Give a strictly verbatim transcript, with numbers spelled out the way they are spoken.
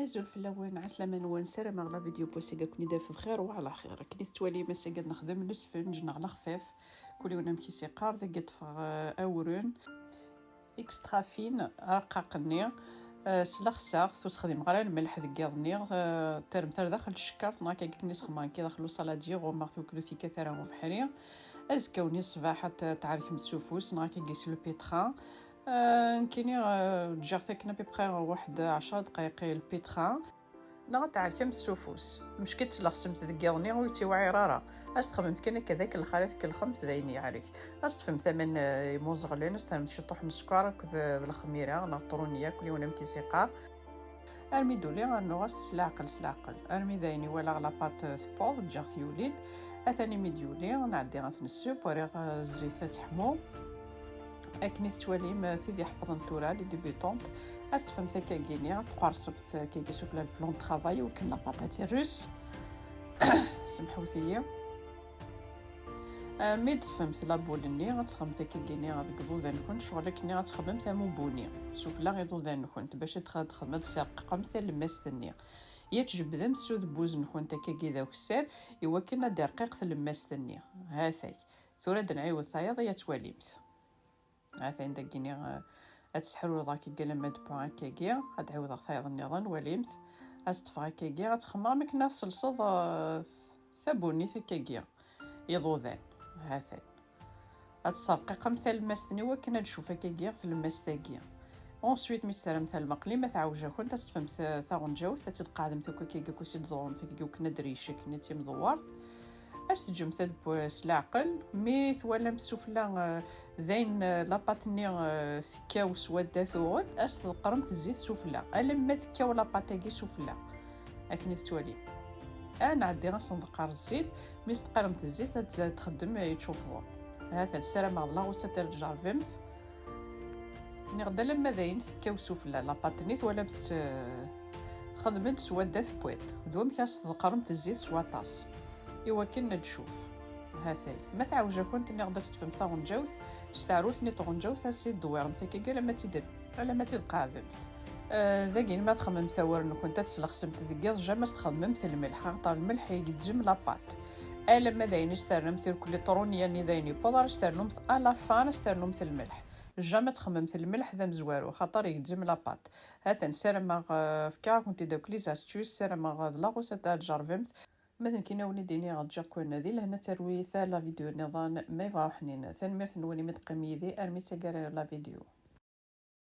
Azul fell-awen, ɛeslama-nwen, ssarameɣ la vidéo n wass-agi ad ken-id-taf bxir wa ɛla xir. Akken i tettwalim, ass-agi ad nexdem lesfenǧ neɣ lexfaf, kul yiwen amek i s-iqqar, dagi ṭṭfeɣ, eh, awren extra fine, arqaq-nni, eh, slexseɣ-t, ur sexdimeɣ ara lmelḥ deg yiḍ-nni, eh, terremt ar daxel tcekkart, neɣ akka akken i s-xedmeɣ nekki daxel usaladi, ɣummeɣ-t wakken ur t-yekkat ara ubeḥri. Azekka-nni ṣṣbeḥ ad t-, tɛerkemt s ufus, neɣ akka s lpitra. Eh, nekkini, eh, ǧǧiɣ-t akken à peu près waḥed ɛecra dqayeq i lpitra. Neɣ ad tɛerkemt s ufus. Mecki ad tlexsemt deg yiḍ-nni ur yettewɛir ara. Ad s-txedmemt kan akka d akellex ara tkellxemt d ayen yeɛrek. Ad s-tefemt aman, eh, imuẓeɣlen, ad s-terremt ciṭuḥ n sskeṛ akked, eh, d lexmira neɣ ṭruniya, kul yiwen amek i s-iqqar. Armi d-uli rnuɣ-as s leɛqel, s leɛqel. Armi d ayen i walaɣ la pâte, eh, tewweḍ, ǧǧiɣ-t yuli-d. Atan imi d-yuli, nɛeddi ad t-nesseww, rriɣ, eh, zzit ad teḥmu. Akken i tettwalim, eh, tid iḥeppḍen tura, les débutantes, ad s-tefemt akkagi-nni, ad tqerṣemt akkagi sufella le plan de travail, iwakken la pâte ad terrus. Semḥewt-iyi. Eh, mi d-tefemt la boule-nni, ad txedmemt akkagi-nni deg iḍudan-nkent, ccɣel akken ad txedmemt am ubuni sufella iḍudan-nkent, bac ad txedmemt, ad tserqeqemt talemmast-nni. Ya tjebbdemt s udebbuz-nkent akkagi d akessar, iwakken ad d-irqiq tlemmast-nni. Ha-t-ay. Tura ad nɛiwed tayeḍ, ya twalimt. Ha-t-ayen dagini, eh, ad tesseḥrureḍ akkagi alamma d point akkagi, ad ɛiwdeɣ tayeḍ nniḍen, walimt. Ad s-ṭṭfeɣ akkagi, ad txemmeɣ akken ad tselseḍ, eh, tabunit akkagi, iḍudan. Ha-t-ayen. Ad tesserqiqem talemmast-nni wakken ad tcuf akkagi tlemmast-agi. Ensuite, mi tt-terremt ar lmeqli, ma teɛwej-akent, ad s-tefemt, eh, taɣenǧawt, ad tt-id-tqeɛdemt akk akkagi, akk s id-ḍurremt akkagi, akken ad d-rric akken ad timdewwert. Ad s-teǧǧemt ad teww s leɛqel. Mi twalamt sufella, eh, d ayen, eh, la pâte-nni, eh, tekkaw s wadda tuɣed, ad s-tḍeqqremt zzit sufella. Alamma tekkaw la pâte-agi sufella. Akken i tettwalim. Ad nɛeddi ad s-nḍeqqer zzit. Mi s-teqqaremt zzit, ad txeddem iččufḍun. Ha-t-an, ssarameɣ d laɣusa ad tjerrbemt. Nniɣ-d alamma d ayen tekkaw sufella, la pâte-nni twalamt-tt, eh, txedem-d s wadda tewwiḍ. D wamek ad s-tḍeqqremt zzit s waṭas, iwakken ad tcuf. Ha-t-ay. Ma teɛwej-akent, nniɣ-d ad s-tefemt taɣenǧawt, s teɛrurt-nni n tɣenǧawt, ad s-id-tdewwiremt akkagi alamma d tid-, alamma d tid-tqeɛdemt. Eh, dagi, ma txemmemt awren-nkent, ad teslexsemt deg yiḍ, jamais ad s-txemmemt lmelḥ, axaṭer lmelḥ igezzem la pâte. Alamma d ayen i s-ternumt irkelli ṭruniya-nni d ayen yewweḍ, ara s-ternumt à la fin, ara s-ternumt lmelḥ. Jamais ad txemmemt lmelḥ d amezwaru, axaṭer igezzem la pâte. Ha-t-an, ssarameɣ, eh, fkiɣ-akent-id akk les astuces, ssarameɣ d laɣusa ad tjerrbemt. Ma d nekkini ad wen-id-iniɣ, ǧǧiɣ-ken di lehna d talwit, ar la vidéo nniḍen, ma yebɣa uḥnin. Tanemmirt-nwen imi d-teqqim yid-i armi d taggara n la vidéo.